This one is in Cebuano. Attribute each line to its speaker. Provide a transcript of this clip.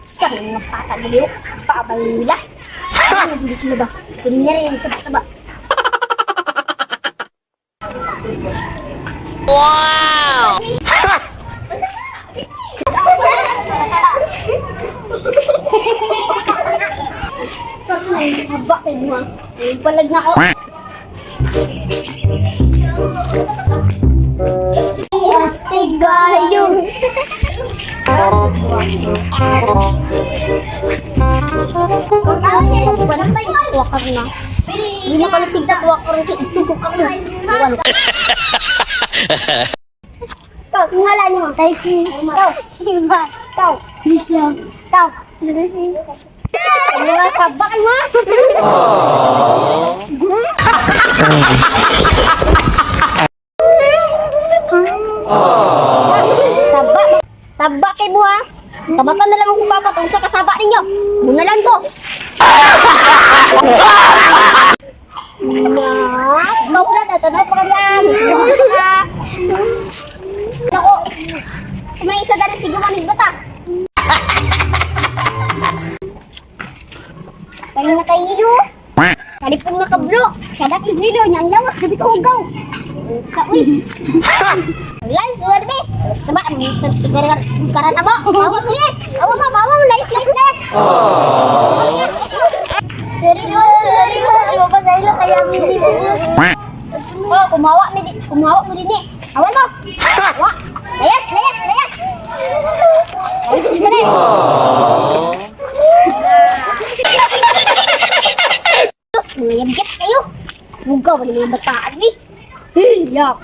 Speaker 1: Sa mga bata na sa paabay nila. Ano dito sila ba? Kanina rin, saba-saba.
Speaker 2: Wow!
Speaker 1: Saba tayo mo. Palag na ako. Astig kayo. Bantay sa kuwakar na. Hindi nakalapig sa kuwakar kay isuko ka mo. Wala. Ikaw, singalan mo. Saiki. Ikaw, Shima. Ikaw, Misha. Ikaw, mga sabak mo. Saba. Saba kay mo ha. Kamatan na lang akong papa kung sa kasaba ninyo. Muna lang ko. Na, ikaw na, tatanaw pa kanya. Mismo ka. Nako. May isa dali sige manig bata. Kaya na kayo. Kalipong na kablo. Siya dapat zero niya ang lawas gabi ko ugaw. Sa uy. Lies lugar be. Sama sa tigaran karan amo. Awa siya. Awa ma awa lies lies lies. Sorry boss, sorry boss. Mo pa sa ilo kaya mini mo boss. Oh, kumawa mi di, kumawa mo din eh. Awan mo. Awa. Layas, layas, layas. Layas diri. Tos, mga yabgit kayo. Mugaw, wala mga bataan eh. Hey, yak.